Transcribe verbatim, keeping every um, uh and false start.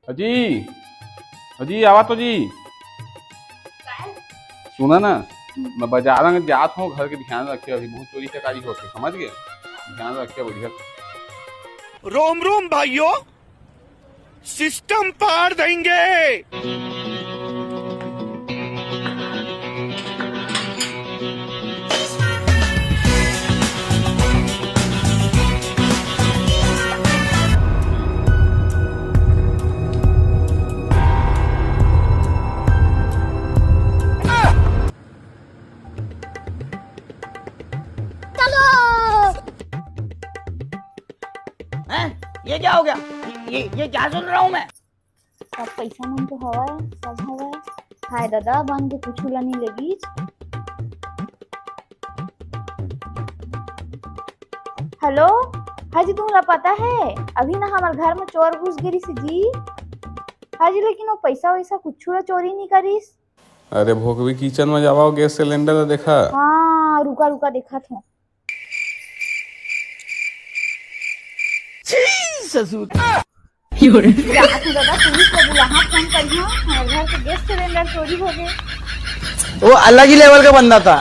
अजी, अजी, आवा तो जी। सुना ना, मैं बाजार में जात हूँ, घर के ध्यान रखे, अभी बहुत चोरी चकारी होथे, समझ गए? ध्यान रखे बढ़िया। रोम रोम भाइयों, सिस्टम पार देंगे। हैं? ये क्या हो गया? ये, ये क्या सुन रहा हूँ मैं? सब पैसा मन तो हवय, सब हवय। हाय दादा, बन के कुछु ला नहीं लगिस। हेलो, हाँ जी, तुमला पता है, अभी ना हमर घर में चोर घुस गे रिस जी। हाँ जी, लेकिन वो पैसा वैसा कुछु ला चोरी नहीं करिस। अरे भोगवी, किचन में जावा, गैस सिलेंडर ला देखा। हाँ, रुका रुका, देखत हूँ। ससुर। जात हूँ दादा, पुलिस को बुलाहा, फोन करिहा, हमर घर से गैस सिलेंडर चोरी हो गए। वो अलग ही लेवल का बंदा था।